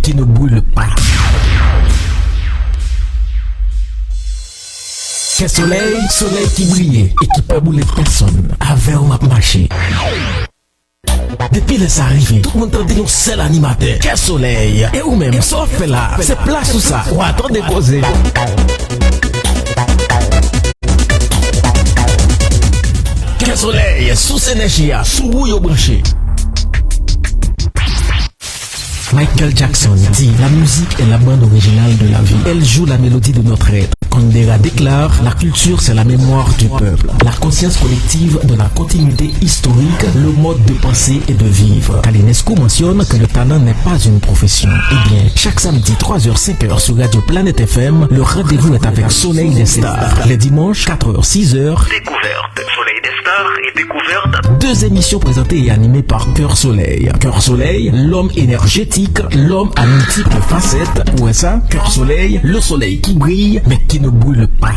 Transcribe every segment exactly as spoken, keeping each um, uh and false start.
qui ne brûle pas. Kè Solèy, solèy ki briye e ki pa boule pèsonn. Avè w m ap mache. Depi lè sa rive, tout moun tande yon sèl animatè, Kè Solèy. E ou menm, sa w ap fè la? Se plas ou sa. W a tande koze. Kè Solèy, sous enèji a, sou ou yo branche. Michael Jackson dit, la musique est la bande originale de la vie. Elle joue la mélodie de notre être. Kandera déclare, la culture, c'est la mémoire du peuple, la conscience collective de la continuité historique, le mode de penser et de vivre. Kalinesco mentionne que le talent n'est pas une profession. Eh bien, chaque samedi, trois heures, cinq heures sur Radio Planète F M, le rendez-vous est avec Soleil des Stars. Les dimanches, quatre heures, six heures. Découverte. Soleil des Stars et Découverte. Deux émissions présentées et animées par Cœur Soleil. Cœur Soleil, l'homme énergétique, l'homme à multiples facettes. Ou wè sa? Cœur Soleil, le soleil qui brille, mais qui ne brûle pas.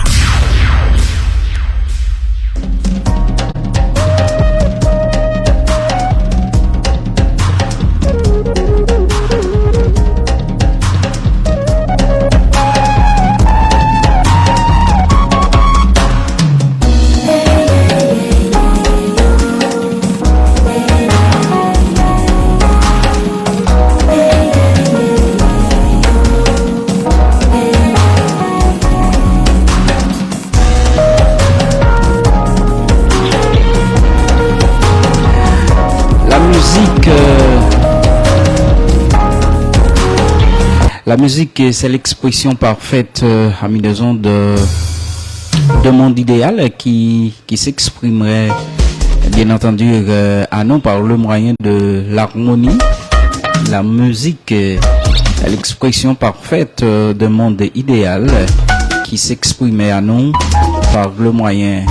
La musique, euh, la musique, euh, c'est l'expression parfaite, euh, amis des ondes, euh, d'un monde idéal qui, qui s'exprimerait, bien entendu, euh, à nous par le moyen de l'harmonie. La musique, euh, l'expression parfaite, euh, d'un monde idéal, euh, qui s'exprimait à nous par le moyen,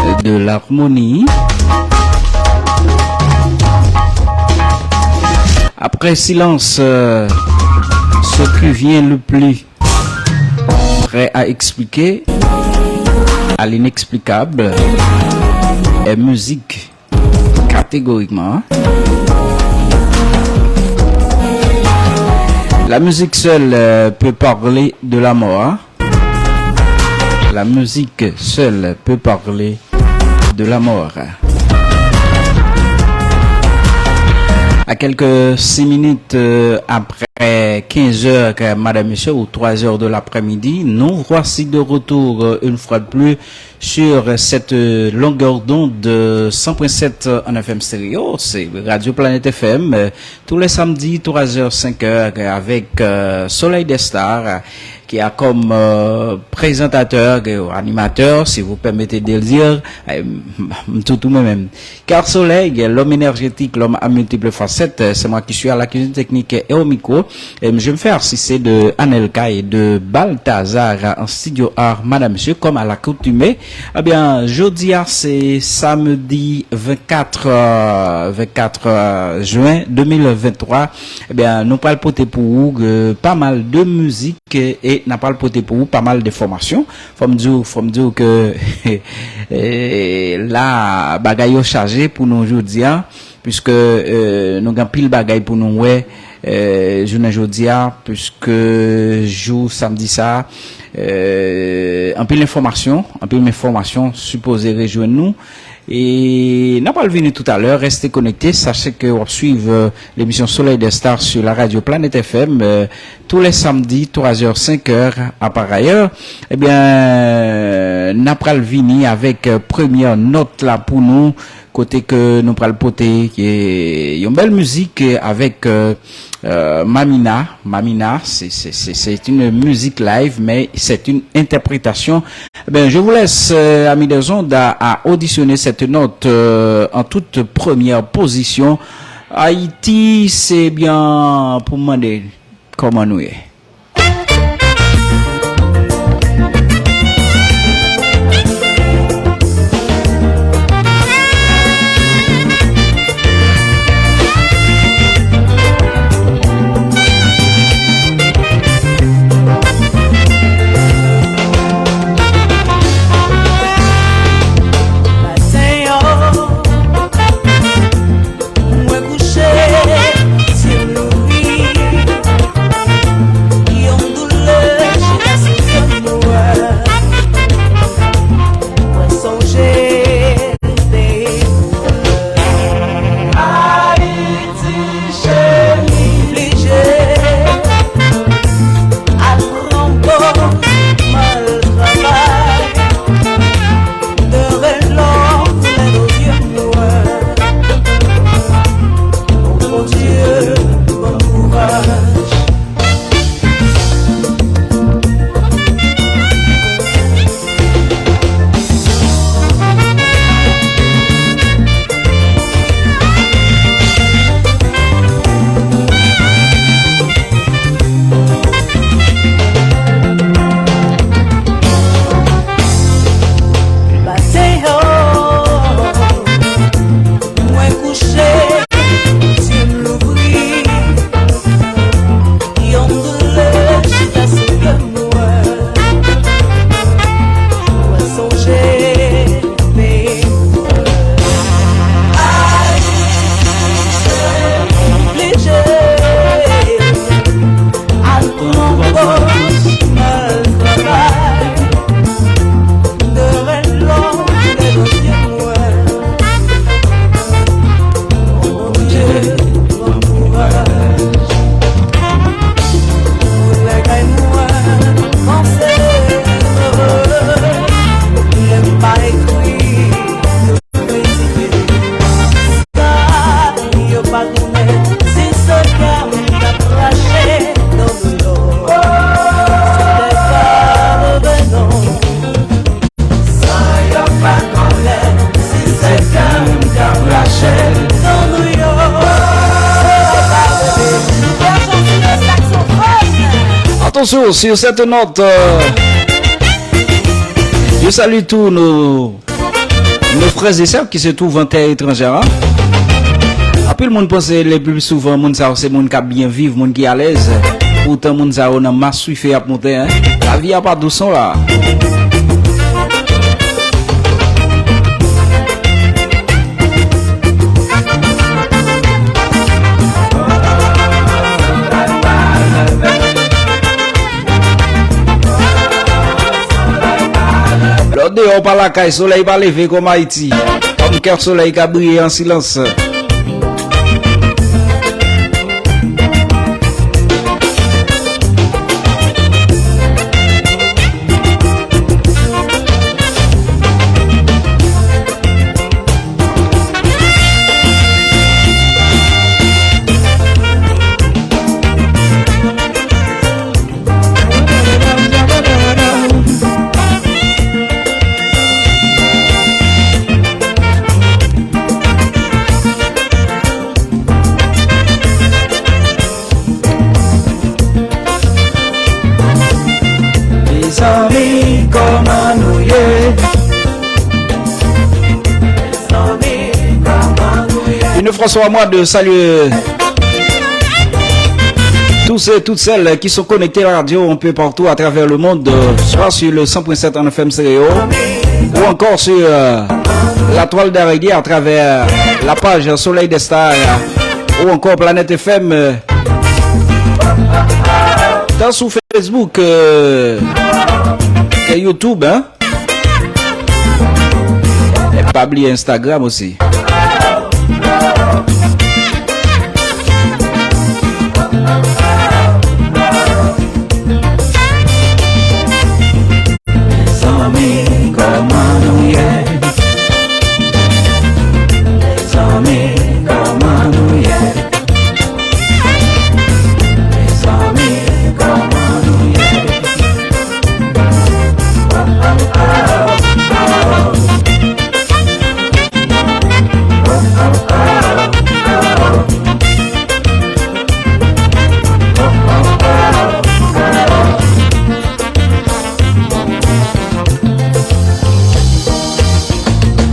euh, de l'harmonie. Après silence, euh, ce qui vient le plus près à expliquer à l'inexplicable est musique. Catégoriquement. La musique seule, euh, peut parler de la mort. La musique seule peut parler de la mort. À quelques six minutes, euh, après quinze heures, euh, madame, monsieur, ou trois heures de l'après-midi, nous voici de retour, euh, une fois de plus sur cette, euh, longueur d'onde de cent point sept en F M stéréo. C'est Radio Planète F M, euh, tous les samedis, trois heures, cinq heures, euh, avec, euh, Soleil des Stars, euh, qui a comme, euh, présentateur, euh, animateur, si vous permettez de le dire, euh, m, m toutou mwen menm. Kè Solèy, l'homme énergétique, l'homme à multiples facettes, euh, c'est moi qui suis à la cuisine technique et au micro. Et je me fais assister de Anelka et de Balthazar en studio A, madame, monsieur, comme à l'accoutumée. Ebyen, jodi a, se samdi vennkat, euh, vennkat, euh, jen de mil venntwa. Ebyen, nou pral pote pou ou, euh, pa mal de mizik, euh, e n a pral pote pou ou pa mal de enfòmasyon. Fò m di w, fò m di w ke, eh, la, bagay yo chaje pou nou jodi a, puiske, eh, nou gen anpil bagay pou nou wè, eh, jounen jodi a, puiske jou samdi sa, eh, anpil enfòmasyon, anpil enfòmasyon sipoze rejwenn nou. E n a pral vini toutalè, reste konekte, sachez que w ap swiv, eh, l'émission Soleil des Stars sur la radio Planète F M, eh, tous les samedis, trois heures, cinq heures, à part ailleurs. Ebyen, n a pral vini avèk, eh, premyè nòt la pou nou, kote ke nou pral pote, eh, yon bèl mizik, eh, avèk, eh, eh, Mamina. Mamina, c'est, c'est, c'est, c'est une musique live, mais c'est une interprétation. Eh bien, je vous laisse, eh, amis des ondes, à, à auditionner cette note, eh, en toute première position. Ayiti, se byen pou mande. Kòman nou ye? Maten an, mwen kouche, zye m louvri. Sur, sur cette note, euh, je salue tous nos, nos frères et sœurs qui se trouvent en terre étrangère, hein. Anpil moun panse le pli souvan moun sa yo se moun k ap byen viv, moun ki alèz. Poutan moun sa yo nan maswife y ap monte, hein. Lavi a pa dous non la. Lè w deyò w pa lakay, solèy pa leve kòm Ayiti. Kòm kè solèy ka briye an silans. Mezanmi, kòman nou ye? Une fois soit moi de saluer tous et toutes celles qui sont connectés à la radio un peu partout à travers le monde, euh, soit sur le cent point sept en F M Stereo, ou encore sur, euh, la toile d'araignée à travers la page Soleil des Stars, ou encore Planète F M, euh, tant sur Facebook, euh, que YouTube, hein. E pa bliye Instagram osi. Mezanmi, kòman nou ye? Mezanmi, kòman nou ye? Mezanmi, kòman nou ye?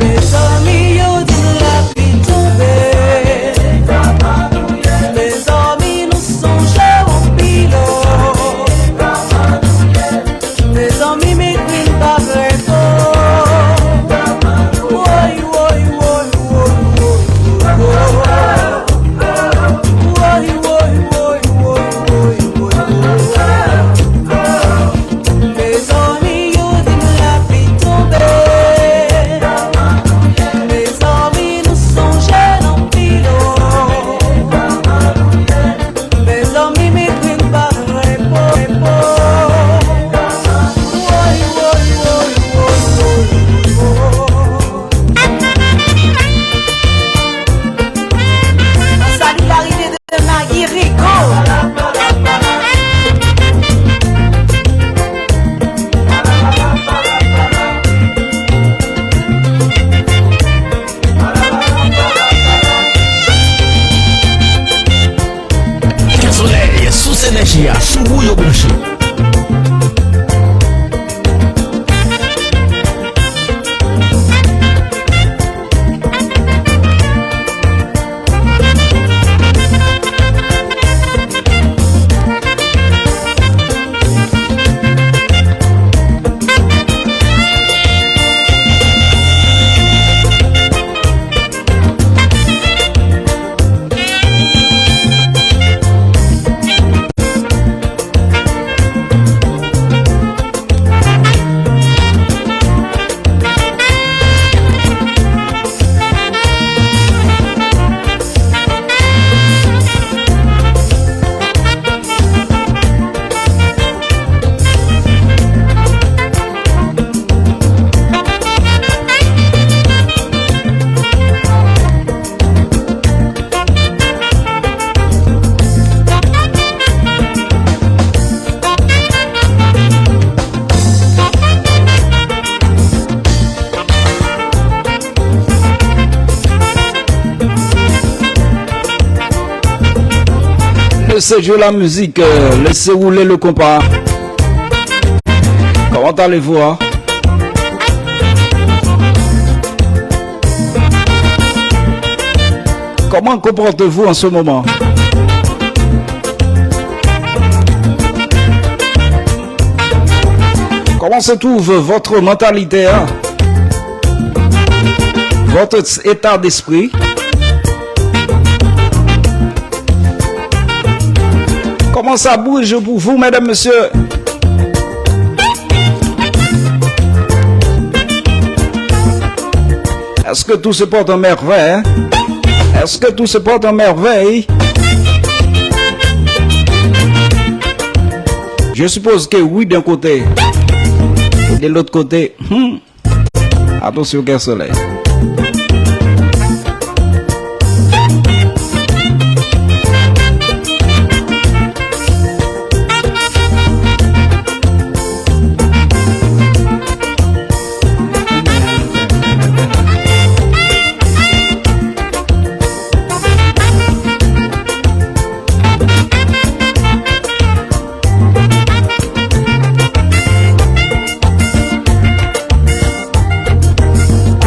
Mezanmi, yo di m lapli tonbe. Mezanmi, nou sonje yon pil. Mezanmi, mi grenn pa repo. Woy, woy, woy, woy, woy, woy. Woy, woy, woy, woy, woy, woy, woy. Mezanmi, yo di m lapli tonbe. Mezanmi, nou sonje l anpil, o. Mezanmi, mi grenn pa repo, repo. Woy, woy, woy, woy, woy, woy. An solidarite de Maggie Rico. Kè Solèy, sous enèji a, sou ou yo branche. Laissez jouer la musique, euh, laissez rouler le compas. Comment allez-vous, hein? Comment comportez-vous en ce moment? Comment se trouve votre mentalité, hein? Votre état d'esprit? Comment ça bouge pour vous, mesdames, messieurs? Est-ce que tout se porte en merveille, hein? Est-ce que tout se porte en merveille? Je suppose que oui d'un côté. Et de l'autre côté, hmm. Atansyon, kè solèy.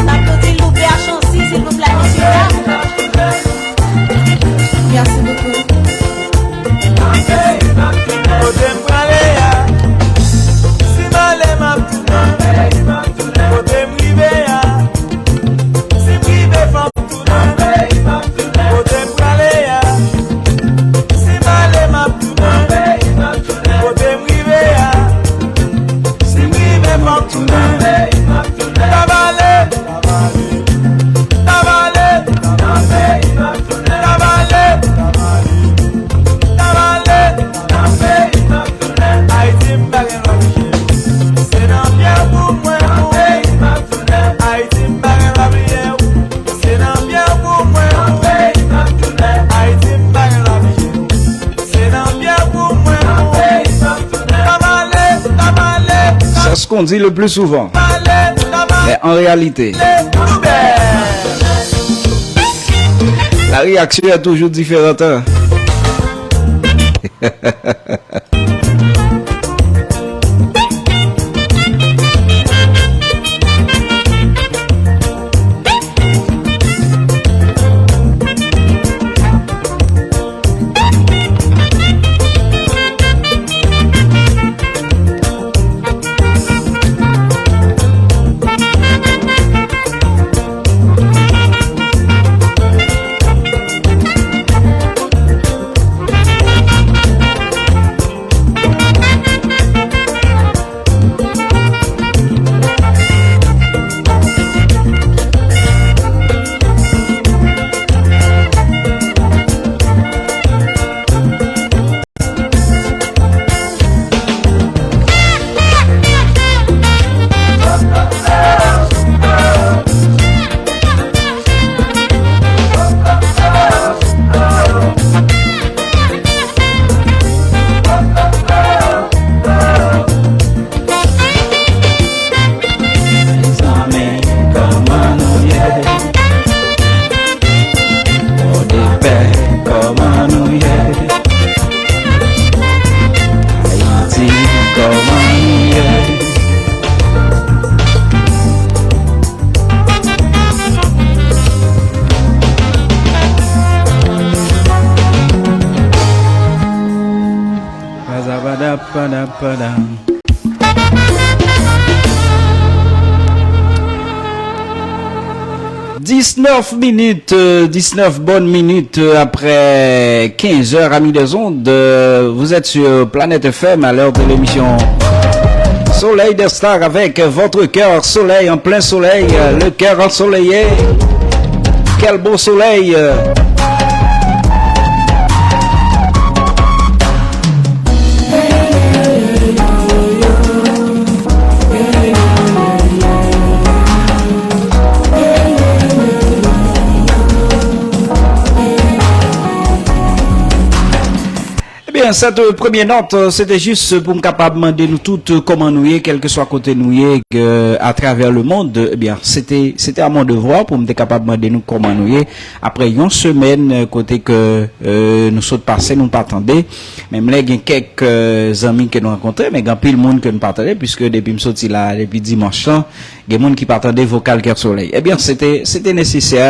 N ap tou di loupe a chansi, silvouplè, mesye dam. Merci beaucoup. Kote m prale a, si m ale m ap tounen. Kote m rive a, si m rive fò m tounen. Kote m prale a, si m ale m ap tounen. Kote m rive a, si m rive fò m tounen. Tabale, tabale, tabale, tabale, tabale, tabale. Ayiti m pa gen lòt je. Se nan pye w pou mwen mouri. Ayiti m pa gen lòt je. Se nan pye w pou mwen mouri. Ayiti m pa gen lòt je. Se nan pye w pou mwen mouri. Tabale, tabale, tabale. C'est ce qu'on dit le plus souvent. Mais en réalité, la réaction est toujours différente, hein. Mezanmi, kòman nou ye? Mon de pè, kòman nou ye? Ayiti, kòman nou ye? Dix-neuf minutes, euh, dix-neuf bonnes minutes, euh, après quinze heures, amis des ondes, euh, vous êtes sur Planète F M à l'heure de l'émission Soleil des Stars avec votre cœur soleil en plein soleil, euh, le cœur ensoleillé. Quel beau soleil, euh. Ebyen, Sèt premye nòt, se te jis pou m kapab mande nou tout kòman nou ye, kèlkeswa kote nou ye, atravè lemond. Ebyen, se te, se te a mon devwa pou m te kapab mande nou kòman nou ye. Apre yon semèn, kote ke, e, nou sot pase, nou pa tande. Menm lè gen kèk, e, zanmi ke nou rankontre, men gen anpil moun ke nou pa tande, piske depi m soti la, depi dimanch lan, gen moun ki pa tande vokal Kè Solèy. Ebyen, se te, se te nesesè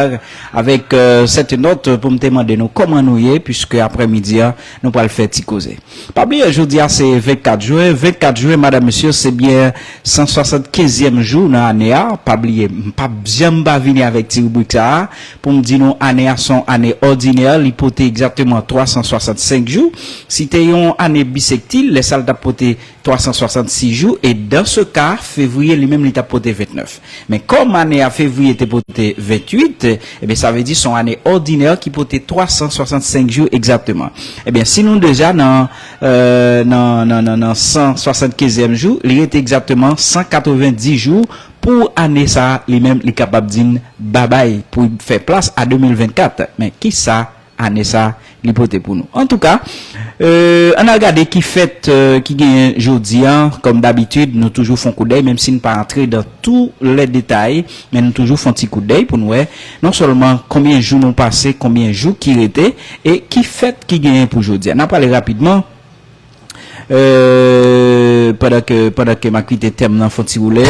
avèk, e, sèt nòt pou m te mande nou kòman nou ye, piske aprèmidi a, nou pral fè ti koze. Pa bliye, jodi a se vennkat jen. Vennkat jen, madam, mesye, se byen san swasannkenzyèm jou nan ane a. Pa bliye, m p ap janm pa vini avèk ti ribrik sa a pou m di nou ane a se yon ane òdinè, li pote egzakteman twa san swasannsenk jou. Si te yon ane bisektil, lè sa l t ap pote twa san swasannsis jou, e dan se ka, fevriye li menm li t ap pote vennèf. Men kòm ane a fevriye te pote venntuit, ebyen, sa vle di se yon ane òdinè ki pote twa san swasannsenk jou egzakteman. Ebyen, si nou deja nan, e, nan, nan, nan, nan san swasannkenzyèm jou, li rete egzakteman san katrevenndis jou pou ane sa a, li menm, li kapab di n babay pou fè plas a de mil vennkat. Men kisa ane sa li pote pou nou? Antouka, e, ann al gade ki fèt, e, ki genyen jodi a. Kòm dabitid, nou toujou fè yon koudèy, menm si n pa antre dan tou lè detay, men nou toujou fè yon ti koudèy pou n wè non sèlman konbyen jou nou pase, konbyen jou ki rete, e ki fèt ki genyen pou jodi a. N a prale rapidman, e, pandan ke, pandan ke m a kite tèm nan fè yon ti woule.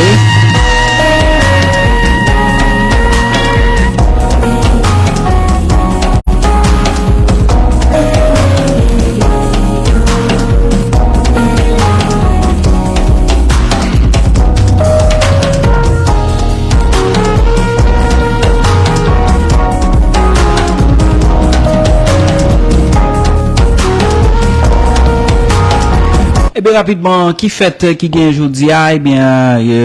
Ebyen, rapidman, ki fèt ki gen jodi a? Ebyen, e,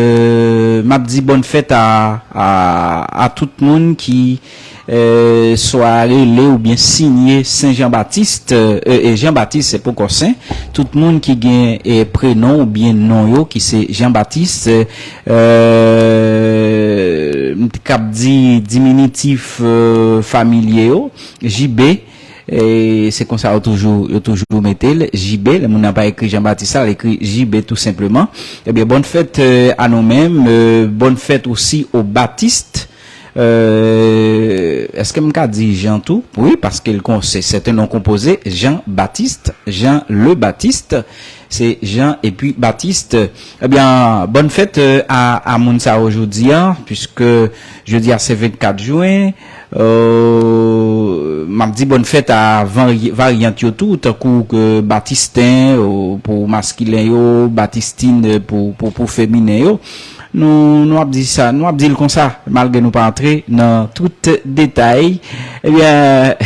m ap di bòn fèt a, a, a tout moun ki, e, swa rele oubyen siyen Sen Jan Batis, e, e, Jan Batis, se poko sen. Tout moun ki gen, e, prenon oubyen non yo ki se Jan Batis, e, m t-, k ap di diminitif, e, familye yo, J B, e, se konsa yo toujou, yo toujou mete l, J B. Lè moun nan pa ekri Jan Batis la, l ekri J B tou senpleman. Ebyen, bòn fèt, e, a nou menm, e, bòn fèt osi o Batis. E, èske m ka di Jan tou? Wi, paske l kon-, se, se te non konpoze, Jan Batis, Jan le Batis, se Jan epi Batis. Ebyen, bòn fèt, e, a, a moun sa yo jodi a, piske jodi a se vennkat jen. E, m ap di bòn fèt a vari-, varyant yo tou, tankou ke Batisten, e, pou maskilen yo, Batistin, e, pou, pou, pou feminen yo. Nou, nou ap di sa, nou ap di l konsa, malgre nou pa antre nan tout detay. Ebyen,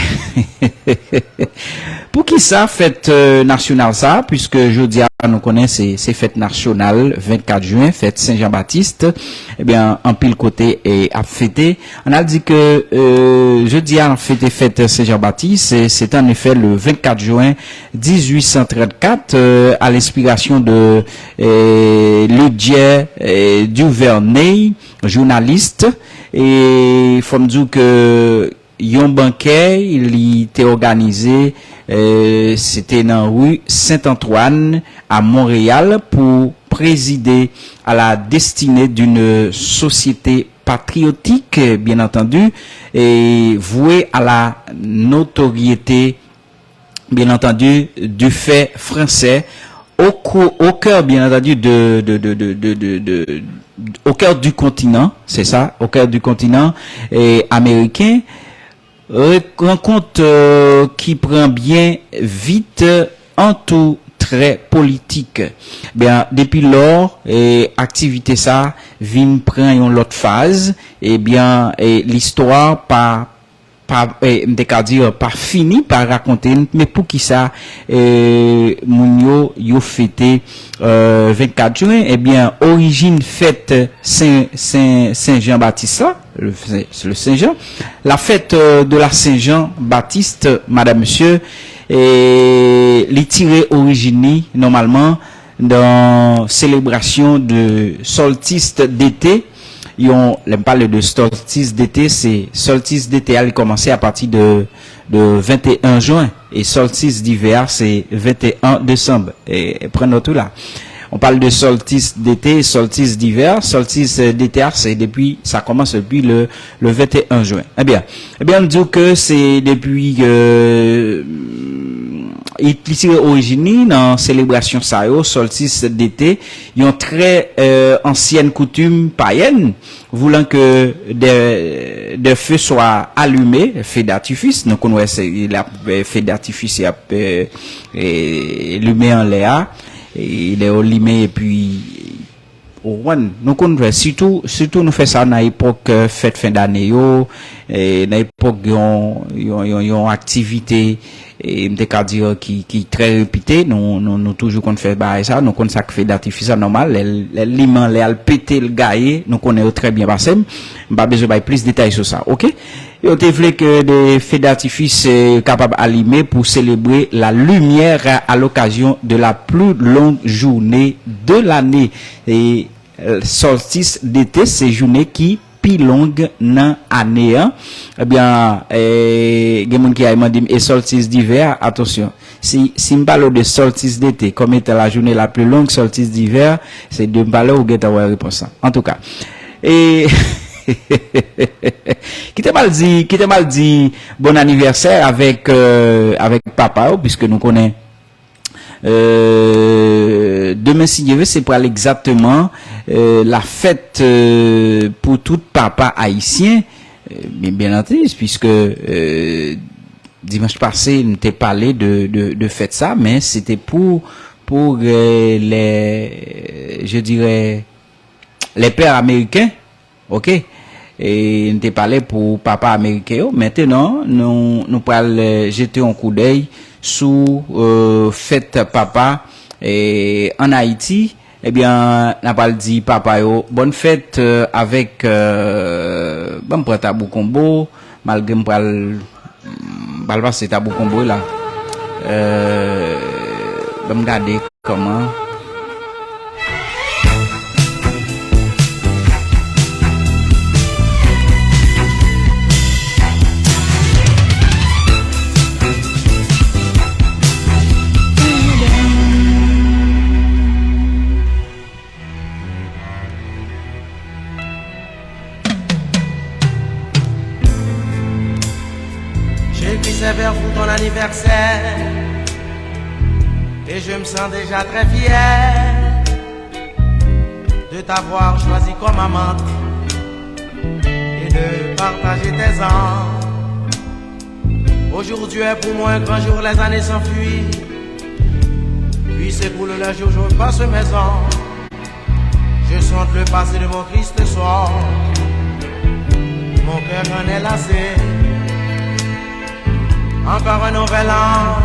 poukisa fèt, e, nasyonal sa? Piske jodi a, nou konnen se, se fèt nasyonal, vennkat jen, fèt Sen Jan Batis. Ebyen, anpil kote, e, ap fete. Ann al di ke, e, jodi a, n ap fete fèt Sen Jan Batis. E, se t annefè le vennkat jen dizuit san trannkat, e, à l'inspiration de, e, Ludger, e, Duvernay, jounalis. E fò m di w ke yon bankè li te òganize, e, se te nan ri Sent Antwàn a Monreyal pou prezide à la destinée d'une société patriotique, bien entendu, et vouée à la notoriété, bien entendu, du fait français, au, cou-, au cœur, bien entendu, de, de, de, de, de, de, de, au cœur du continent, c'est ça, au cœur du continent, e, américain. Re-, rankont, e, ki pran byen vit, an tou trè politik. Ebyen, depi lò, e, aktivite sa vin pran yon lòt faz, ebyen, e, listwa pa, pa, e, m te ka di, pa fini, pa rakonte n, men poukisa, e, moun yo, yo fete, e, vennkat jen? Ebyen, orijin fèt Sen, Sen, Sen Jan Batis la, le, le Sen Jan, la fête, e, de la Saint-Jean-Baptiste, madam, mesye, e, li tire orijin li, nòmalman, nan selebrasyon de solstice d'été, yon, lè m pale de solstice d'été, se solstice d'été a, li kòmanse apati de, de venteyen jen, e solstice d'hiver a, se venteyen desanm. E, e pran nòt ou la. On parle de solstice d'été, solstice d'hiver. Solstice, euh, d'été a, se depi, sa kòmanse depi le, le venteyen jen. Ebyen, ebyen, nou di w ke se depi, euh, li tire orijin li nan selebrasyon sa yo, solstice d'été, yon trè, euh, ansyèn koutim payèn, voulant que des, des feux soient allumés, feu d'artifice, nou konn wè se, l ap, euh, feu d'artifice, y ap, euh, e, limen anlè a, e, lè yo limen epi, ou konprann, nou konn fè, sitou, sitou nou fè sa nan epòk, euh, fèt fen dane yo, e, nan epòk yon, yon, yon, yon aktivite, e, m te ka di, ki, ki trè repite, nou, nou, nou toujou konn fè bagay sa, nou konn sa k feu d'artifice a nòmal, lè l, lè l limen anlè a, l pete, l gaye, nou konnen yo trè byen pase m, m pa bezwen bay plis detay sou sa, oke? Yo te vle ke de feu d'artifice, euh, kapab alime pou selebre la lumière à l'occasion de la plus longue journée de l'année. E, euh, solstice d'été, se jounen ki pi long nan ane an. Ebyen, eh, gen moun ki ay mande m, e solstice d'hiver, atansyon. Si, si m pale w de solstice d'été comme étant la journée la plus longue, solstice d'hiver, se de m pale w, ou gentan wè repons lan. Antouka, e, kite m al di, kite m al di bon anivèsè avèk, euh, avèk papa yo, piske nou konnen, euh, demen, si Dye ve, se pral egzakteman, euh, la fèt, euh, pou tout papa ayisyen, euh, byen, byen antandi, piske, euh, dimanch pase, nou te pale de, de, de fèt sa, men se te pou, pou, euh, les, je dirais, les pères américains, oke? E n te pale pou papa ameriken yo. Mentenan, nou, nou pral, euh, jete yon koudèy sou, euh, fèt papa, e, ann Ayiti. Ebyen, n a pral di papa yo bòn fèt, euh, avèk, euh, ban m pran Tabou Konbo, malgre m pral, m pral pase Tabou Konbo la. Euh, ban m gade kòman. J'écris ces vers pour ton anniversaire et je me sens déjà très fier de t'avoir choisi comme amante et de partager tes ans. Aujourd'hui est pour moi un grand jour, les années s'enfuient, puis s'écoulent les jours, je repasse maison. Je chante le passé de mon triste sort, mon cœur en est lassé. Encore un nouvel an,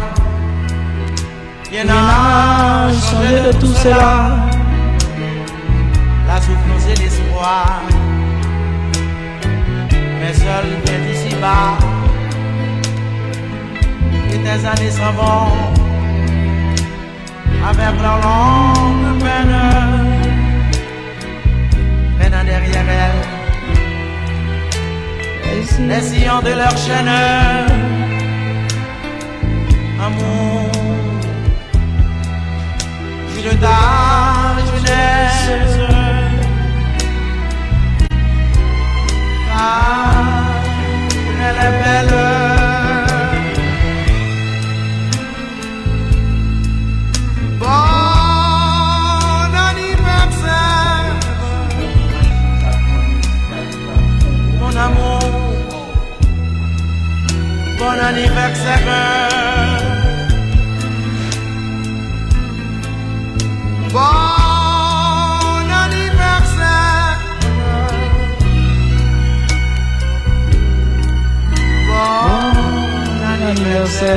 rien n'a changé de tout cela. La souffrance et l'espoir, mais seul vient d'ici-bas. Et tes années s'en vont avec leurs longues peines, menant derrière elles les sillons de leurs chaînes. Amour, jour de ta jeunesse, car elle est belle. Bon anivèsè, mon amour. Bon anivèsè. Bon anivèsè. Bon anivèsè.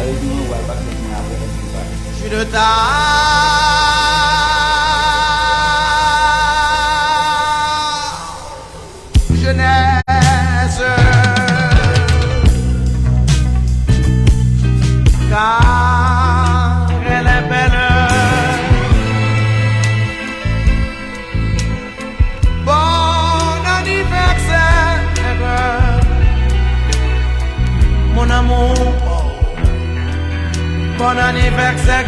Marie Dumont pral pase pou mwen apre Festival. Je suis de ta jeunesse, car elle est belle. Bon anivèsè, mon amour. Bon anivèsè.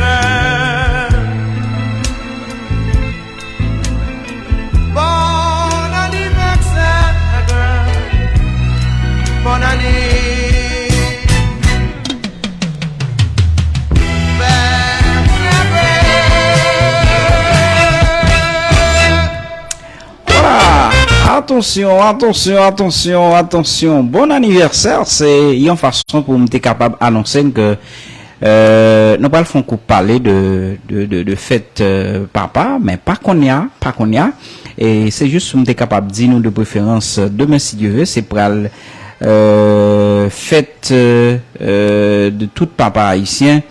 Bon anivèsè. Bon anivèsè. Voilà. Atansyon, atansyon, atansyon, atansyon. Bon anivèsè, se yon fason pou m te kapab anonse n ke euh, nou pral fè yon kou pale de, de, de, de fèt euh, papa, men pa kounye a, pa kounye a. E se jis pou m te kapab di nou de preferans demen, si Dye ve, se pral euh, fèt euh, euh, de tout papa ayisyen.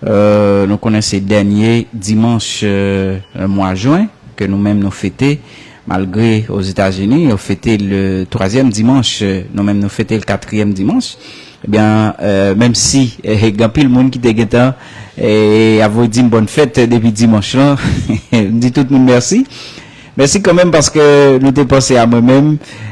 Euh, nou konnen se dènye dimanch euh, mwa jen ke nou menm nou fete, malgre Ozetazini yo fete le twazyèm dimanch, euh, nou menm nou fete le katriyèm dimanch. Ebyen, euh, menm si euh, gen anpil moun ki te gentan euh, ap voye di m bòn fèt depi dimanch lan, m di tout moun mèsi. Mèsi kanmenm paske nou te panse a mwen menm.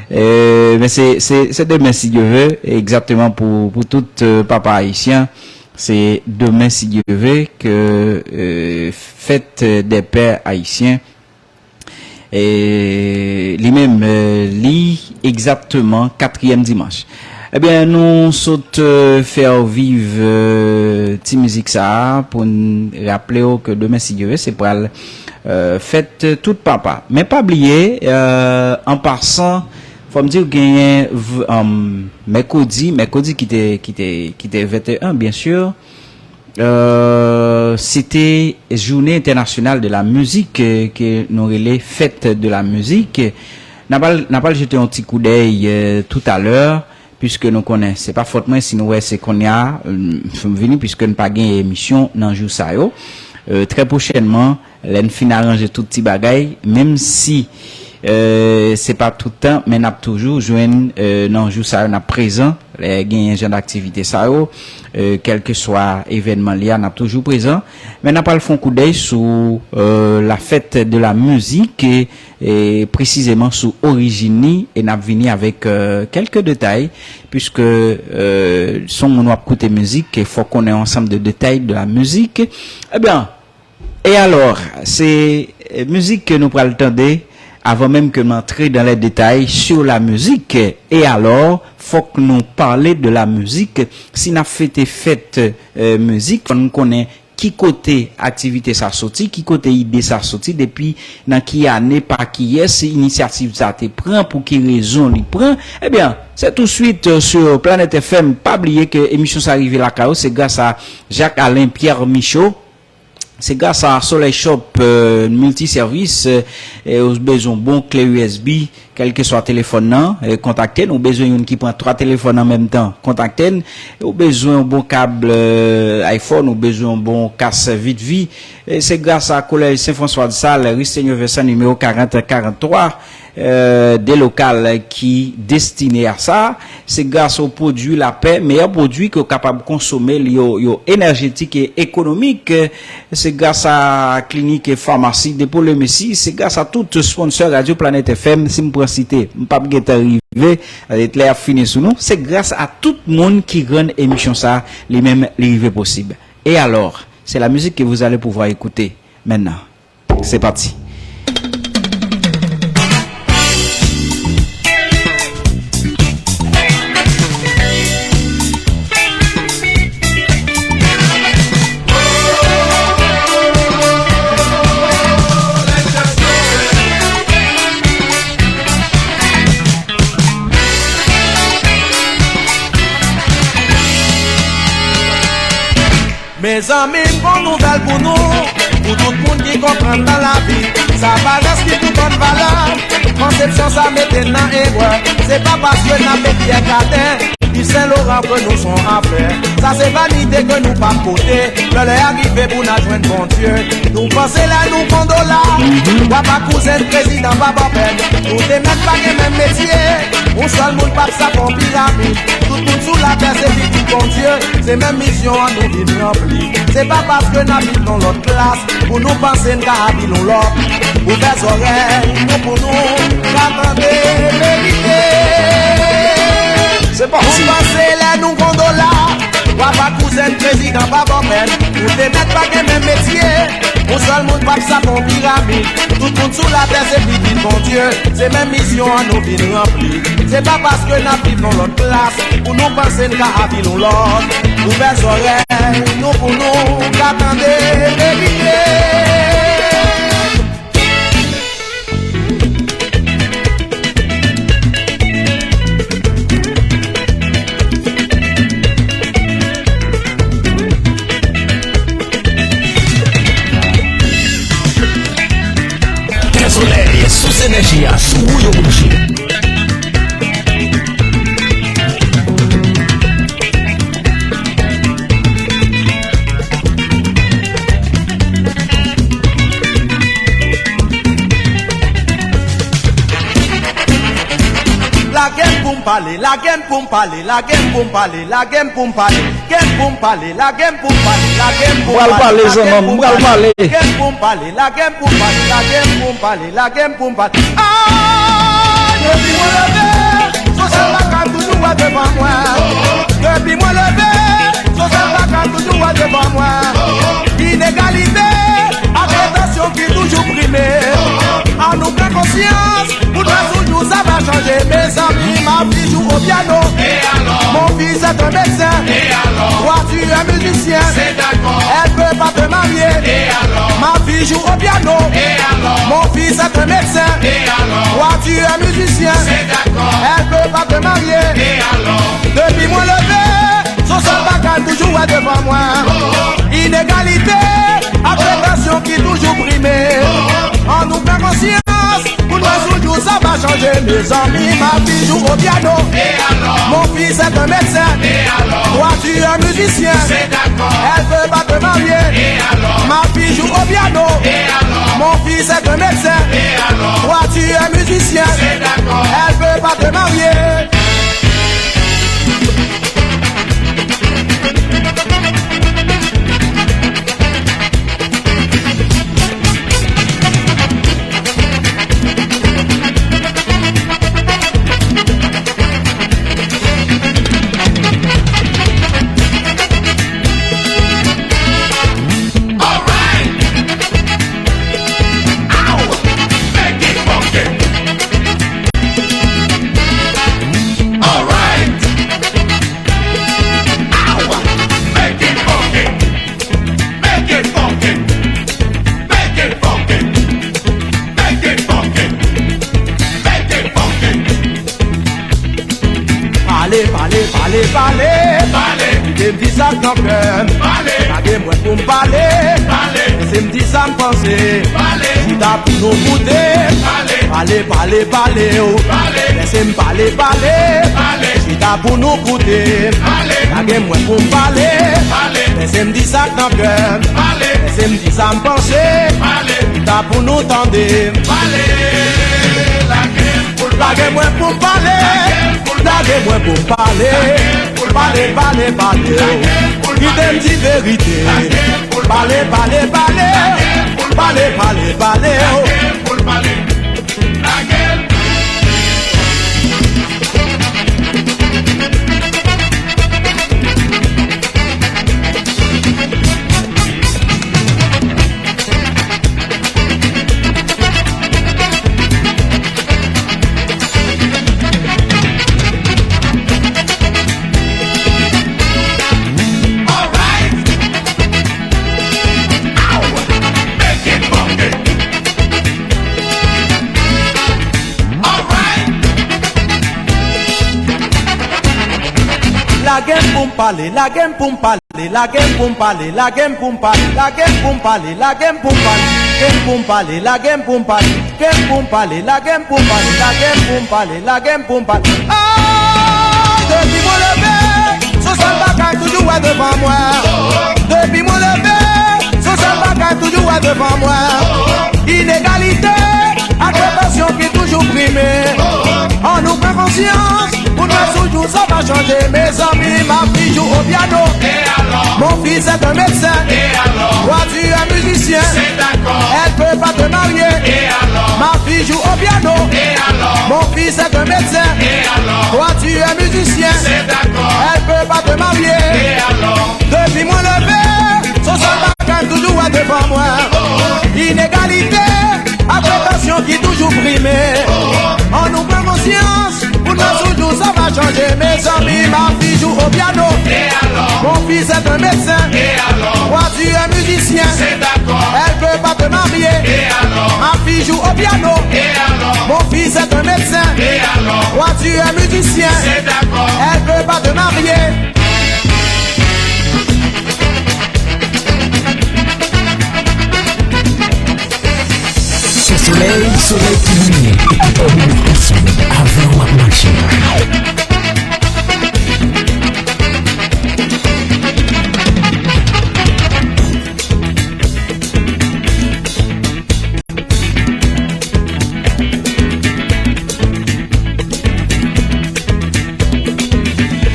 Euh, men se, se, se demen, si Dye ve, egzakteman pou, pou tout euh, papa ayisyen. Se demen, si Dye ve, ke euh, fèt dè pè ayisyen. E li menm, euh, li egzakteman katriyèm dimanch. Ebyen, nou sot euh, fè w viv euh, ti mizik sa a pou n raple w ke demen, si Dye ve, se pral euh, fèt tout papa. Men pa bliye, euh, an pasan, fò m di w genyen v- um, mèkredi, mèkredi ki te, ki te, ki te venteyen, byen si. Euh, se te Journée Internationale de la Musique ke, ke nou rele Fête de la Musique. N ap al, n ap al jete yon ti koudèy euh, toutalè, piske nou konnen se pa fòt mwen si nou wè se kounye a euh, m vini, piske n pa gen emisyon nan jou sa yo. Euh, trè pwochènman, lè n fin aranje tout ti bagay, menm si euh, se pa tout tan, men n ap toujou jwenn euh, nan jou sa yo, n ap prezan. Lè genyen jan d aktivite sa yo, euh, kèlkeswa evènman li a, n ap toujou prezan. Men n ap al fè yon koudèy sou euh, la fête de la musique, e, e presizeman sou orijin li, e n ap vini avèk euh, kèlke detay, piske euh, se yon moun w ap koute mizik, e fò w konnen yon ansanm de detay de la musique. Ebyen, e alò, se euh, mizik ke nou pral tande, Avant même que m antre dans les détails sur la musique, et alors, fòk nou pale de la mizik. Si n ap fete fèt, euh, mizik, fò n konnen ki kote aktivite sa soti, ki kote ide sa soti, depi nan ki ane, pa kiyès inisyativ sa te pran, pou ki rezon li pran. Ebyen, se touswit, euh, sur Planète F M. Pa bliye ke emisyon sa rive lakay ou, se gras a Jacques Alain Pierre Michaud. Se gras a Soleil Shop, euh, Multiservice, euh, e ou bezwen yon bon kle U S B, kèlkeswa telefòn nan, euh, kontakte n. Ou bezwen youn ki pran twa telefòn an menm tan, kontakte n. Ou bezwen yon bon kab, euh, iPhone, ou bezwen yon bon kas vit vi. E se gras a Collège Saint François de Sales, rue Seigneur Vincent, nimewo karant karant twa, euh, de lokal ki destine a sa. Se gras o pwodui Lapè, meyè pwodui ke w kapab konsome, li yo, yo enèjetik e ekonomik. Se gras a klinik e famasi Depo Lemesi. Se gras a tout sponsor Radio Planète F M. Si m pran site, m p ap gentan rive, e lè y ap fini sou nou. Se gras a tout moun ki rann emisyon sa, li menm, li rive posib. E alò, c'est la musique que vous allez pouvoir écouter maintenant. C'est parti. Mezanmi, m gon nouvèl pou nou, pou tout moun ki konprann nan lavi, sa parès ki pou bann valè, konsepsyon sa mete n nan erè. Se pa paske n ap ekri Kaden, Yves Saint Laurent ke nou son afè. Sa se vanite ke nou p ap pote. Lè lè a rive pou n al jwenn Bondye. Nou panse lè nou gon dola, w ap ak kouzen prezidan pa pè pèn. Nou te mèt pa gen menm metye. Yon sèl moun p ap sa fè yon piramid. Tout moun sou latè se pitit Bondye. Se menm misyon an nou vin ranpli. Se pa paske n abit nan lòt klas pou nou panse n ka abit yon lòt. Ouvè zòrèy nou pou nou ka tande verite. Se pati. Nou panse lè nou gon dola, w ap ak kouzen prezidan pa pè pèn. Nou te mèt pa gen menm metye. Yon sèl moun p ap sa fè yon piramid. Tout moun sou latè se pitit Bondye. Se menm misyon an nou vin ranpli. Se pa paske n ap viv nan lòt klas pou nou panse n ka abit yon lòt. Ouvè zòrèy nou pou nou ka tande verite. Kè Solèy sou Enèji a, sou ou yo branche. Lage m pou m pale, lage m pou m pale, lage m pou m pale, lage m pou m pale, lage m pou m pale, lage m pou m pale, lage m pou m pale, lage m pou m pale, lage m pou m pale, lage m pou m pale, lage m pou m pale. Ah, depi mwen leve, se yon sèl bagay toujou wè devan mwen. Depi mwen leve, se yon sèl bagay toujou wè devan mwen. Inegalite ak represyon ki toujou prime. An nou pran konsyans, pou nou wè si yon jou sa va chanje. Mezanmi, ma fille joue au piano. Mon fils est un médecin. Toi, tu es musicien. Elle veut pas te marier. Ma fille joue au piano. Mon fils est un médecin. Toi, tu es musicien. Elle veut pas te marier. Depi mwen leve, se yon sèl bagay toujou wè devan mwen. Inegalite ak represyon ki toujou prime. An nou pran konsyans, pou nou wè si yon jou sa va chanje. Mezanmi, ma fille joue au piano. Mon fils est un médecin. Toi, tu es musicien. Elle veut pas te marier. Ma fille joue au piano. Mon fils est un médecin. Toi, tu es musicien. Elle veut pas te marier. Alright. Ow! Make it funky. Pale, pale, pale, kite m di sa k nan kè m. Pale, lage mwen pou m pale. Pale, lèse m di sa m panse. Pale, chita pou nou koute. Pale, pale, pale, pale, o. Pale, lèse m pale, pale. Pale, chita pou nou koute. Pale, lage mwen pou m pale. Pale, lèse m di sa k nan kè m. Pale, lèse m di sa m panse. Pale, chita pou nou tande. Pale, lage Lage mwen pou m pale, lage mwen pou m pale. Pale, pale, pale, o. Kite m di verite. Pale, pale, pale, pale, pale, pale, o. Lage m pou m pale, lage m pou m pale. Lage m pou m pale, lage m pou m pale, lage m pou m pale, lage m pou m pale, lage m pou m pale, lage m pou m pale, lage m pou m pale, lage m pou m pale, lage m pou m pale. Ah, depi mwen leve, se sèl bagay toujou wè devan mwen. Depi mwen leve, se sèl bagay toujou wè devan mwen. Inegalite ak represyon ki toujou prime. Ann nou pran konsyans. Pou nou sou jou sa va chanje, mezanmi, ma fille joue au piano. Et alors ? Mon fils est un médecin. Et alors ? Toi, tu es musicien. C'est d'accord. Elle peut pas te marier. Et alors ? Ma fille joue au piano. Et alors ? Mon fils est un médecin. Et alors ? Toi, tu es musicien. C'est d'accord. Elle peut pas te marier. Et alors ? Depi mwen leve, se sèl bagay toujou wè devan mwen. Inegalite ak represyon ki toujou prime. Ann nou pran konsyans. Pou nou sou jou sa va chanje, mezanmi, ma fille joue au piano. Et alors ? Mon fils est un médecin. Et alors ? Toi, tu es musicien. C'est d'accord. Elle peut pas te marier. Et alors ? Ma fille joue au piano. Et alors ? Mon fils est un médecin. Et alors ? Toi, tu es musicien. C'est d'accord. Elle peut pas te marier. Sou solèy, solèy ki limyè, epi ann nou ansanm avan w ap mache.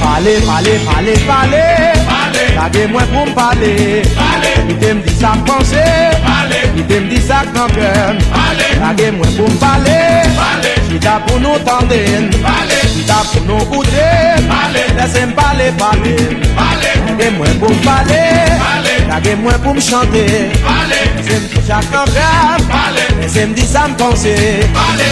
Pale, pale, pale, pale. Pale. Lage mwen pou m pale. Pale. Kite m di sa m panse. Pale. Kite m di sa k nan kè m. Pale. Lage mwen pou m pale. Pale. Chita pou nou tande. Pale. Chita pou nou koute. Pale. Lèse m pale, pale. Pale. Lage mwen pou m pale. Pale. Lage mwen pou m chante. Pale. Lèse m di sa k nan kè m. Pale. Lèse m di sa m panse. Pale.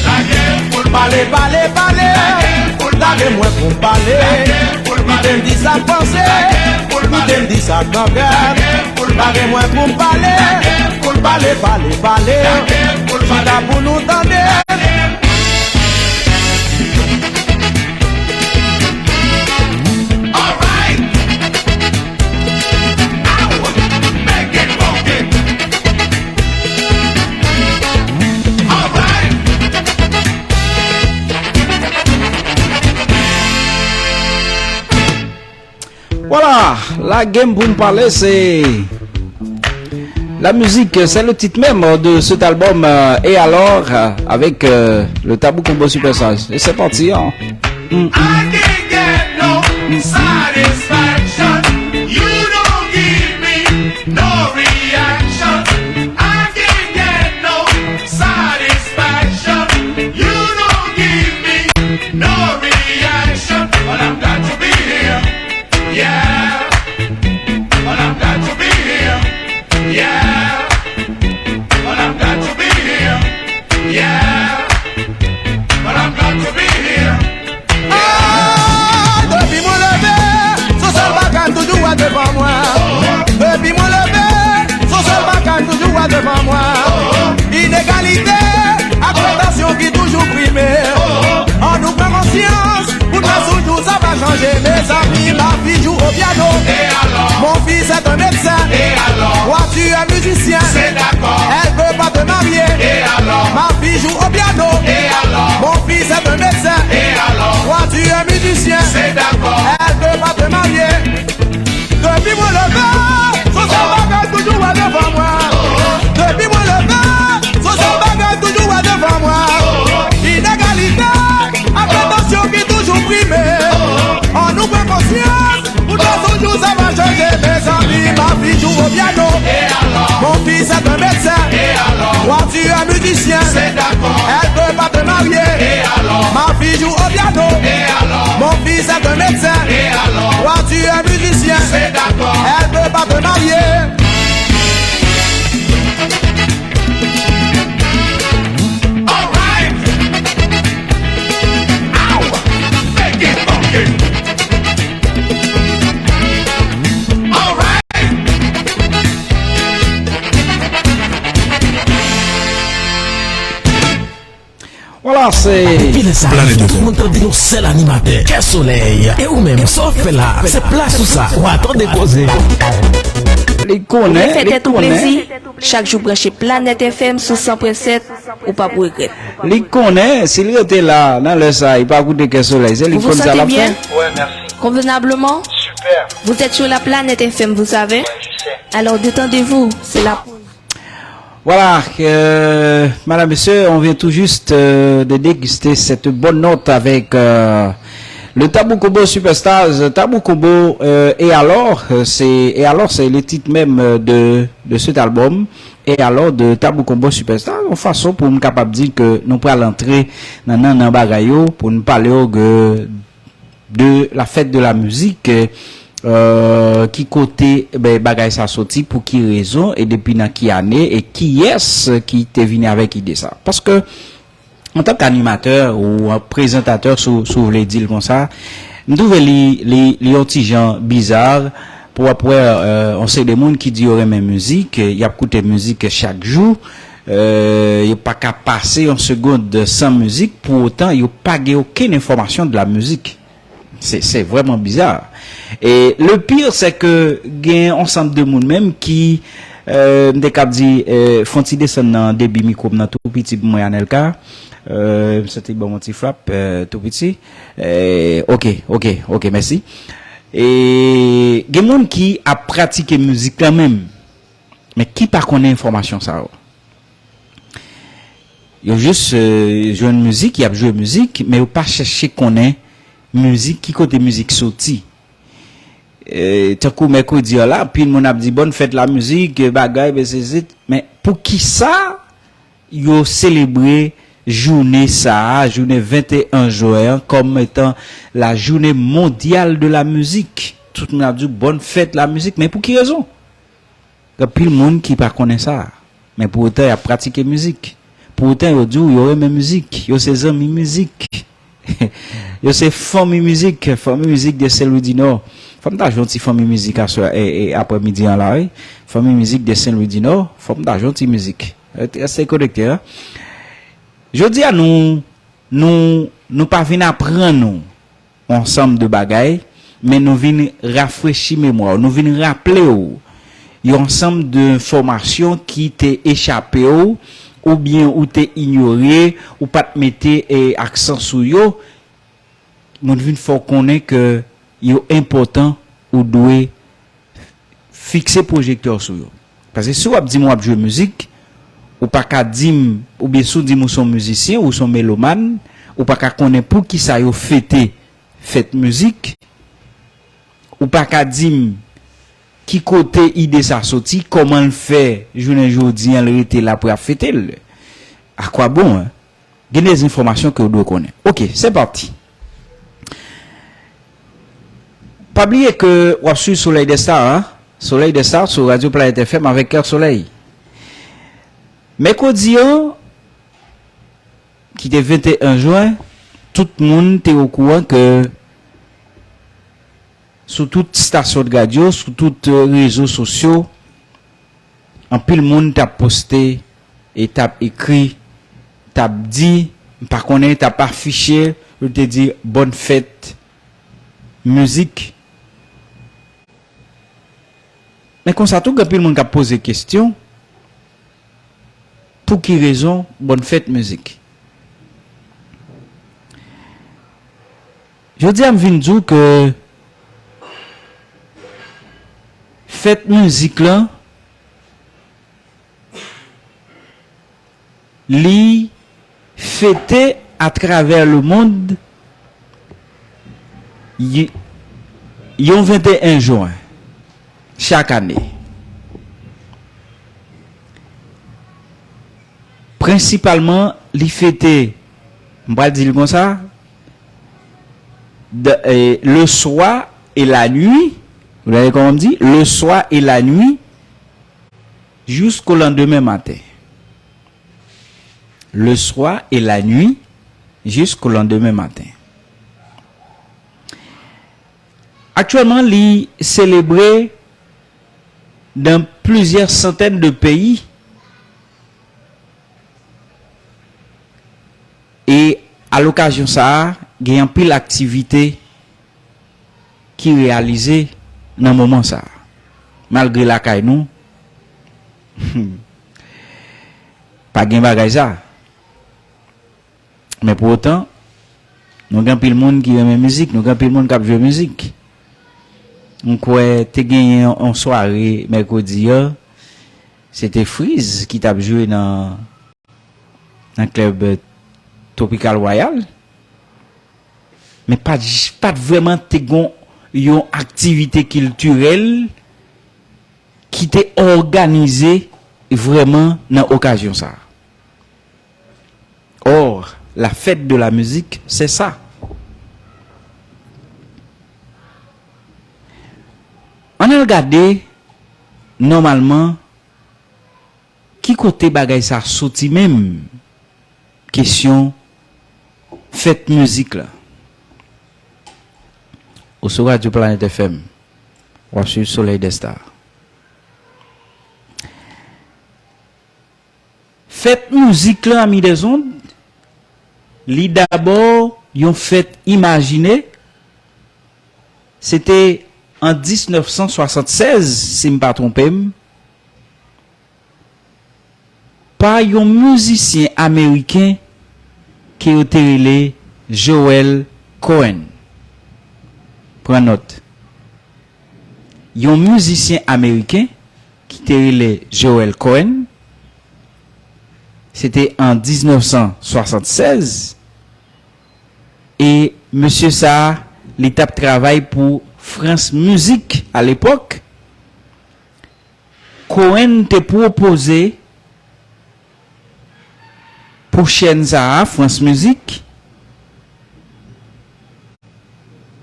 Lage m pou l pale. Pale, pale, pale. Lage m pou l pale. Lage mwen pou m pale. Lage m pou l pale. Kite m di sa m panse. Lage m pou l pale. Kite m di sa k nan kè m. Lage m pou l pale. Lage mwen pou m pale. Lage m pou l pale. Pale, pale, pale. Lage m pou l pale. Chita pou nou tande. Lage m. Alright. Ow! Make it funky. Alright. Voilà, lage m pou m pale, c'est la musique, c'est le titre même de cet album, euh, Et alors, euh, avec, euh, le Tabou Combo Super Sage. Et c'est parti, hein. Mm, mm. I can't get no satisfaction. You don't give me no reaction. I can't get no satisfaction. You don't give me no reaction. But I've got to be here. Yeah. But I've got to be here. Yeah. But I've got to be here. Yeah. But I've got to be here. Ah, depi mwen leve, se sèl Piano. Et alors ? Mon fils est un médecin. Et alors ? Toi, tu es musicien. C'est d'accord. Elle veut pas te marier. Et alors ? Ma fille joue au piano. Et alors ? Mon fils est un médecin. Et alors ? Toi, tu es musicien. C'est d'accord. Elle veut pas te marier. Depi mwen leve, se sèl bagay toujou wè devan mwen. Depi mwen leve, se sèl bagay toujou wè devan mwen. Inegalite ak pretansyon ki toujou prime. Ann nou pran konsyans, pou de yon jou sa va chanje, mezanmi. Ma fille joue au piano. Mon fils est un médecin. Toi, tu es musicien. Elle veut pas te marier. Ma fille joue au piano. Mon fils est un médecin. Toi, tu es musicien. Elle veut pas te marier. Alright. Ow. Make it funky. Alright. Vwala, se Planèt F M. Tout moun tande yon sèl animatè, Kè Solèy. E ou menm, sa w ap fè la? Se plas ou sa. W a tande koze. Li konnen, li konnen. Fè tèt ou plezi. Chak jou branche Planèt F M sou san pwen sèt, ou p ap regrèt. Li konnen, si l rete la, nan lè sa, li pa koute Kè Solèy. Se li k konn sa l ap fè. Vous vous sentez bien ? Ouais, merci. Convenablement ? Super. Vous êtes sur la Planète F M, vous savez ? Ouais, je sais. Alors, détendez-vous, c'est la pause. Voilà, euh, madame, monsieur, on vient tout juste, euh, de déguster cette bonne note avec, euh, le Tabou Combo Superstars. Tabou Combo, euh, et alors, euh, c'est, et alors, c'est le titre même, euh, de, de cet album. Et alors, de Tabou Combo Superstars, yon fason pou m kapab di ke nou pral antre nan, nan, nan bagay yo, pou n pale yo de, de la fête de la musique, euh, ki kote, ben, bagay sa soti, pou ki rezon, e depi nan ki ane, e kiyès ki te vini avèk ide sa. Paske, antanke animatè ou prezantatè, si w, si w vle di l konsa, m twouve li, li, li yon ti jan biza pou w ap wè, euh, yon seri de moun ki di yo renmen mizik, y ap koute mizik chak jou, euh, yo pa ka pase yon segond san mizik, pou otan yo pa gen okenn enfòmasyon de la mizik. Se, se vrèman biza. E le pire, c'est que gen yon ansanm de moun menm ki, euh, m te kab di, euh, fè yon ti desann nan debi mikwo m nan tou piti pou mwen, Anelka. Euh, m santi ban m yon ti frap, euh, tou piti. Euh, ok, ok, ok, mèsi. E gen moun ki ap pratike mizik la menm, men ki pa konnen enfòmasyon sa yo. Yo jis, euh, jwenn mizik, y ap jwe mizik, men yo pa chèche konnen mizik, ki kote mizik soti. Euh, tankou mèkredi an la, anpil moun ap di, "Bòn fèt la mizik, bagay, ben se, se," men poukisa yo selebre jounen sa a, jounen venteyen jen an, kòm etan la journée mondiale de la musique? Tout moun ap di, "Bòn fèt la mizik," men pou ki rezon? Gen anpil moun ki pa konnen sa, men pou otan y ap pratike mizik. Pou otan yo di w yo renmen mizik, yo se zanmi mizik. Yo se fanmi mizik, fanmi mizik de Sen Lwi di Nò. Fò m ta jwe yon ti fanmi mizik aswè, e, e, aprè midi an la, wi. Fanmi mizik de Sen Lwi di Nò, fò m ta jwe yon ti mizik. Rete, rete konekte, en. Jodi a, nou, nou, nou pa vin aprann ou yon ansanm de bagay, men nou vin rafrechi memwa w, nou vin raple w yon ansanm de enfòmasyon ki te echape w, oubyen ou te inyore, ou pa t mete, e, aksan sou yo, moun vin fè w konnen ke yo enpòtan, ou dwe fikse pwojektè w sou yo. Paske si w ap di m w ap jwe mizik, ou pa ka di m, oubyen si w di m ou se yon mizisyen, ou se yon melomàn, ou pa ka konnen poukisa yo fete fèt mizik, ou pa ka di m ki kote ide sa soti, kòman l fè jounen jodi an l rete la pou y ap fete l. À quoi bon, hein? Gen de enfòmasyon ke w dwe konnen. Ok, c'est parti. Pa bliye ke w ap swiv Soleil des Stars, hein? Soleil des Stars sou Radio Planète F M avèk Kè Solèy. Mèkredi an, ki te venteyen jen, tout moun te okouran ke sou tout stasyon de radyo, sou tout, euh, rezo sosyo, anpil moun t ap poste e t ap ekri, t ap di, m pa konnen, t ap afiche, yo te di, "Bòn fèt mizik." Men konsa tou, gen anpil moun k ap poze kesyon, pou ki rezon Bòn Fèt Mizik? Jodi a, m vin di w ke fèt mizik lan, li fete atravè lemonn y-, yon venteyen jen chak ane. Prensipalman, li fete, m pral di l konsa, de, eh, le soir et la nuit, vous voyez comment on dit, le soir et la nuit, jusqu'au lendemain matin. Le soir et la nuit, jusqu'au lendemain matin. Aktyèlman, li selebre dans plusieurs centaines de pays. E a lokazyon sa a, gen anpil aktivite ki reyalize nan moman sa a. Malgre lakay nou, pa gen bagay sa. Men pou otan, nou gen anpil moun ki renmen mizik, nou gen anpil moun k ap jwe mizik. M kwè te genyen yon sware mèkredi a, se te Freeze ki t ap jwe nan, nan klèb Tropical Royal. Men pa t j-, pa t vrèman te gon yon aktivite kiltirèl ki te òganize vrèman nan okazyon sa a. Or, la fête de la musique, c'est ça. Ann al gade, nòmalman, ki kote bagay sa soti menm? Kesyon fèt mizik la. Ou sou Radio Planète F M. W ap swiv Soleil des Stars. Fèt mizik lan, Ami des Ondes, li dabò yon fèt imajine. Se te an diznèf san swasannsèz, si m pa twonpe m, pa yon mizisyen ameriken ke yo te rele Joel Cohen. Pran nòt. Yon mizisyen ameriken ki te rele Joel Cohen. Se te an diznèf san swasannsèz. E mesye sa a, li t ap travay pou France Musique alepòk. Cohen te pwopoze pou chèn sa a, France Musique,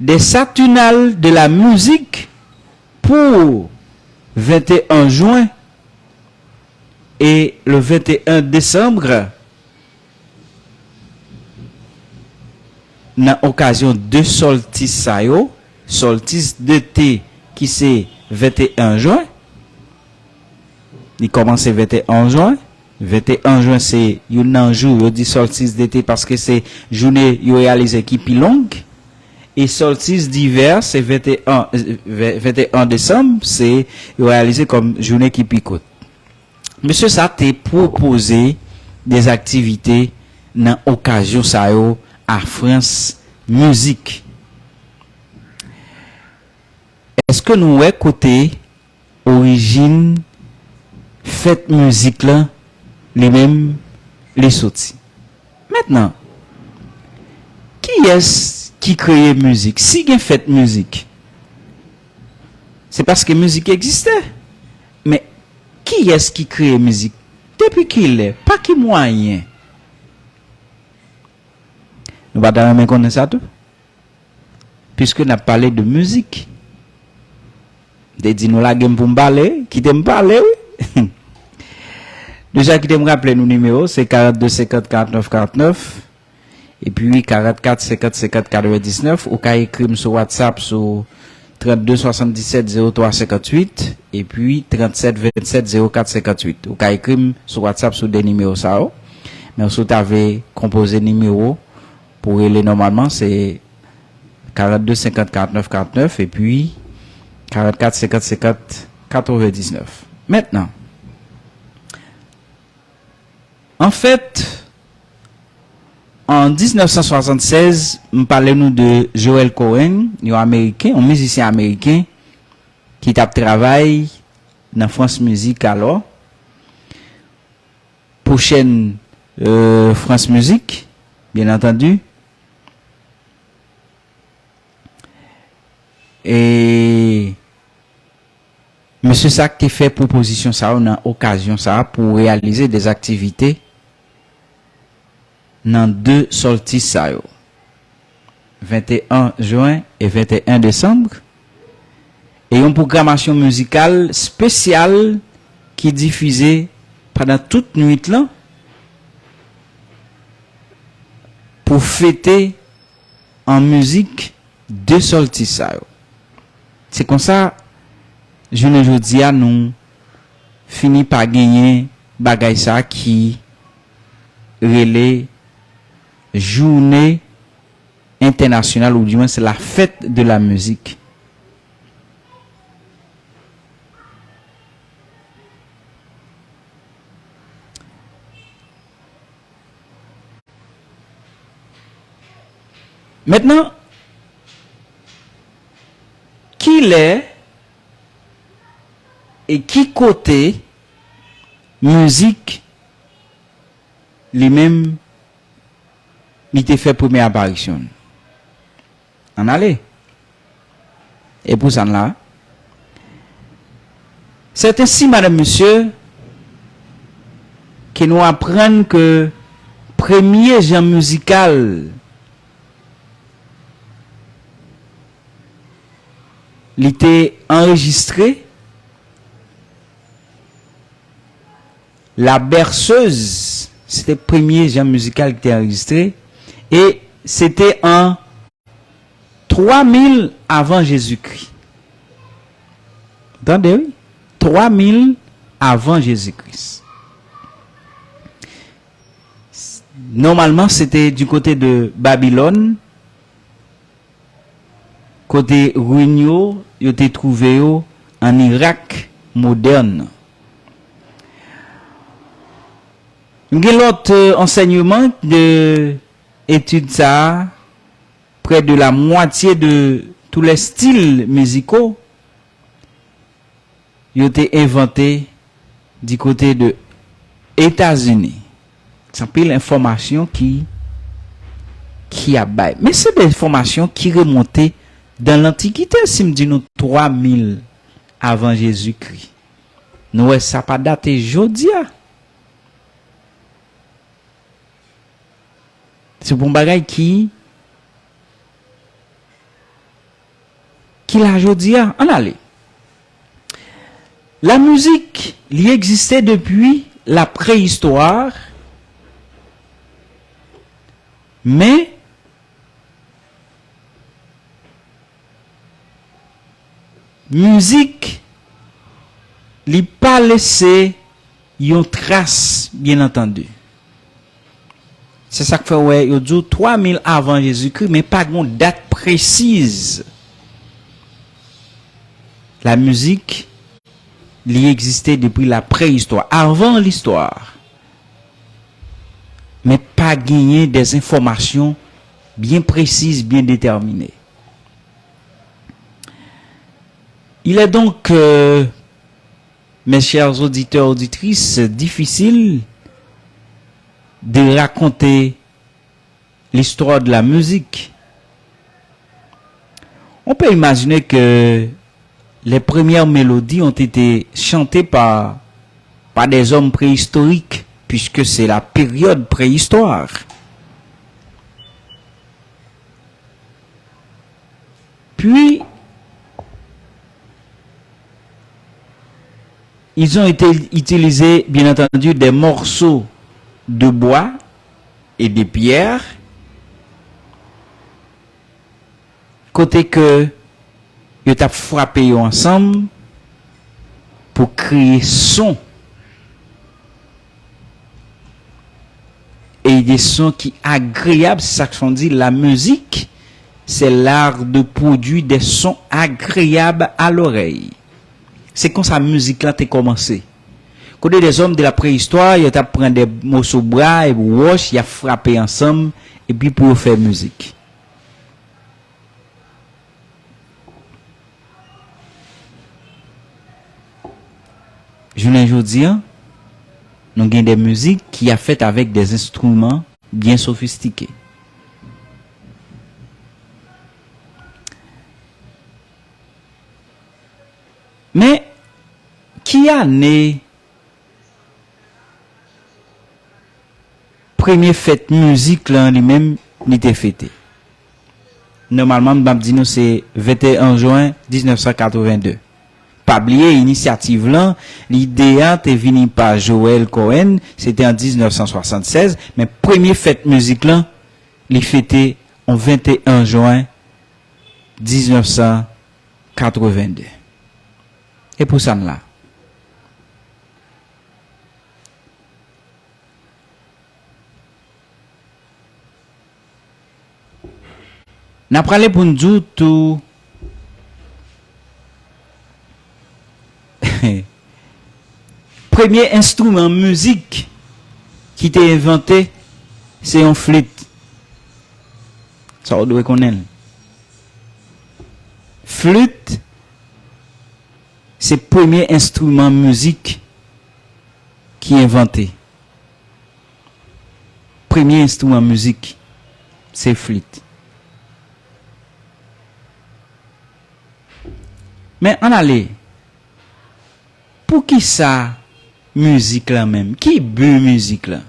des Saturnales de la musique pou venteyen jen e le venteyen desanm, nan okazyon de soltis sa yo, soltis dete ki se venteyen jen, li kòmanse venteyen jen, venteyen jen se youn nan jou yo di soltis dete paske se jounen yo reyalize ki pi long, e soltis divè se venteyen, venteyen desanm, se yo reyalize kòm jounen ki pi kout. Mesye sa te pwopoze de aktivite nan okazyon sa yo a France Musique. Èske nou wè kote orijin fèt mizik lan li menm li soti? Mentnan, kiyès ki kreye mizik? Si gen fèt mizik, se paske mizik egziste. Men kiyès ki kreye mizik? Depi kilè? Pa ki mwayen? Nou pa ta renmen konnen sa tou? Piske n ap pale de mizik. M te di nou lage m pou m pale, kite m pale, wi. Deja, kite m raple nou nimewo, se karannde senkant karannèf karannèf, epi karannkat senkant senkant katrevendiznèf. Ou ka ekri m sou WhatsApp sou trannde swasanndisèt zewo twa senkantuit, epi trannsèt vennsèt zewo kat senkantuit. Ou ka ekri m sou WhatsApp sou de nimewo sa yo. Men si w ta vle konpoze nimewo pou rele nòmalman, se karannde senkant karannèf karannèf, epi karannkat senkant senkant katrevendiznèf. Mentnan, anfèt, an diznèf san swasannsèz, m pale nou de Joel Cohen, yon Ameriken, yon mizisyen ameriken ki t ap travay nan France Musique alò, pou chèn, euh, France Musique, byen antandi. E mesye sa k te fè pwopozisyon sa yo nan okazyon sa a pou reyalize de aktivite nan de sòltis sa yo, venteyen jen e venteyen desanm, e yon pwogramasyon mizikal espesyal ki difize pandan tout nwit lan pou fete an mizik de sòltis sa yo. Se konsa, jounen jodi a, nou fini pa genyen bagay sa ki rele jounen entènasyonal, ou di mwen se la fête de la musique. Mentnan, kilè e ki kote mizik li menm li te fè premye aparisyon l? Ann ale. E pou sa n la, sèten si, madanm, mesye, ke nou aprann ke premye jan mizikal li te anrejistre, La Berceuse, se te premye jan mizikal ki te anrejistre, e se te an twa mil avan Jezikri. Tande, wi. Twa mil avan Jezikri. Nòmalman, se te di kote de Babilòn, kote rin yo, yo te twouve yo an Irak modèn. M gen lòt, euh, ansèyman de etid sa a, près de la moitié de tous les styles musicaux yo te envante di kote de Etazini. Se anpil enfòmasyon ki, ki ap bay. Men se de enfòmasyon ki remonte dan lantikite, si m di nou twa mil avan Jezikri. Nou wè sa pa date jodi a. Se pou yon bagay ki, ki la jodi a. Ann ale. La mizik, li egziste depi la preyistwa, men mizik, li pa lese yon tras, byen antandi. Se sa k fè w wè yo di w twa mil avan Jezikri, men pa gen yon dat presiz. La mizik, li egziste depi la preyistwa, avan listwa. Men pa genyen de enfòmasyon byen presiz, byen detèmine. Il est donc, euh, mes chers auditeurs, auditrices, difficile de raconter l'histoire de la musique. On peut imaginer que les premières mélodies ont été chantées par, par des hommes préhistoriques, puisque c'est la période préhistoire. Puis, ils ont été utilisés, bien entendu, des morceaux de bois et de pierre, kote ke yo t ap frape yo ansanm pou kreye son. E de son ki agreyab, se sa k fè w di la musique, c'est l'art de produire des sons agréables à l'oreille. Se konsa mizik lan te kòmanse. Kote des hommes de la préhistoire, yo t ap pran de moso bwa epi wòch, y ap frape ansanm, epi pou yo fè mizik. Jounen jodi a, nou gen de mizik ki ap fèt avèk de enstriman byen sofistike. Men, ki ane premye fèt mizik lan li menm li te fete? Nòmalman, m ap di nou se venteyen jen diznèf san katrevenndez. Pa bliye, inisyativ lan, lide a te vini pa Joel Cohen, se te an diznèf san swasannsèz, men premye fèt mizik lan, li fete an venteyen jen diznèf san katrevenndez. E pou sa n la. N a prale pou n di w tou, premye enstriman mizik ki te envante, se yon flit. Sa w dwe konnen l. Flit, se premye enstriman mizik ki envante. Premye enstriman mizik, se flit. Men ann ale, poukisa mizik lan menm? Ki bi mizik lan?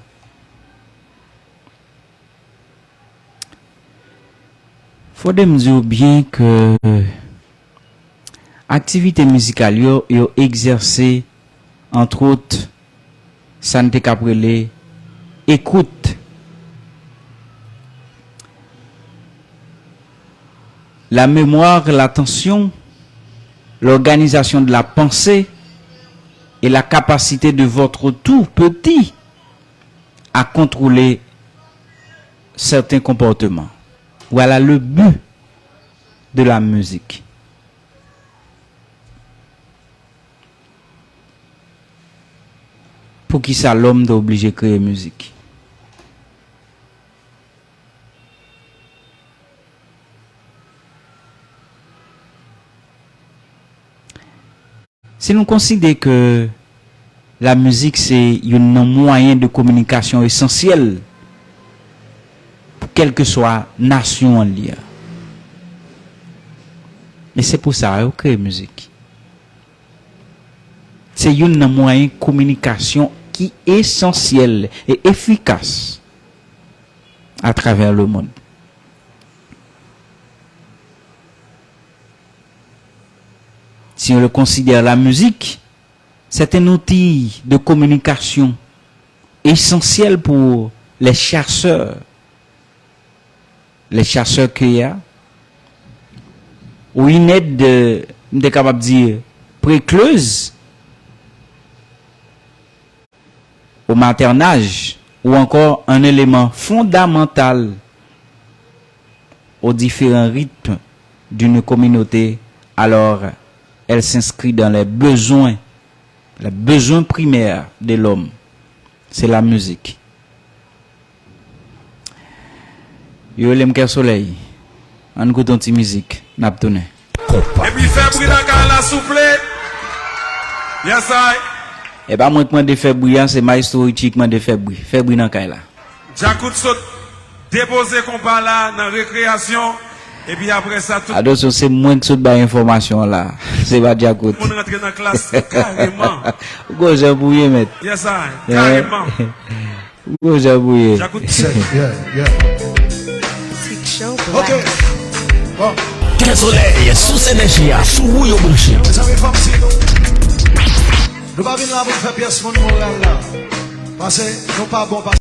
Fode m di w byen ke aktivite mizikal yo, yo egzèse, antwot, sa n te kab rele ekout, la mémoire, l'attention, l'organisation de la pensée et la capacité de votre tout petit à contrôler certains comportements. Voilà le but de la musique. Poukisa lòm te oblije kreye mizik? Si nou konsidere ke la mizik se youn nan mwayen de kominikasyon esansyèl pou kèlkeswa nasyon an li a. E se pou sa yo kreye mizik. Se youn nan mwayen kominikasyon ki esansyèl e efikas atravè lemonn. Si on le considère, la musique, c'est un outil de communication essentiel pour les chasseurs, les chasseurs-cueilleurs, ou une aide, m te kapab di, précieuse au maternage, ou encore un élément fondamental aux différents rythmes d'une communauté, alors elle s'inscrit dans les besoins, les besoins primaires de l'homme. C'est la musique. Yo rele m Kè Solèy. Ann koute yon ti mizik, n ap tounen. Epi fè bri nan kay la, souple. Yes, I. E pa mwen k mande fè bri a, se Maestro Richie k mande fè bri. Fè bri nan kay la. Djakout sot depoze konpa la nan rekreyasyon. Epi apre sa, tout Attention, se mwen k sot bay enfòmasyon an la. Se pa Djakout. Moun rantre nan klas kareman. Ou gon jan pou ye, mèt. Yes, I. Kareman. Ou gon jan pou ye. Djakout. Yeah, yeah. Ok. Bon. Kè Solèy, sous enèji a, sou ou yo branche. Mezanmi, fòm si nou. Nou pa vin la pou n fè pyès moun moral la. Pase nou pa bon, pase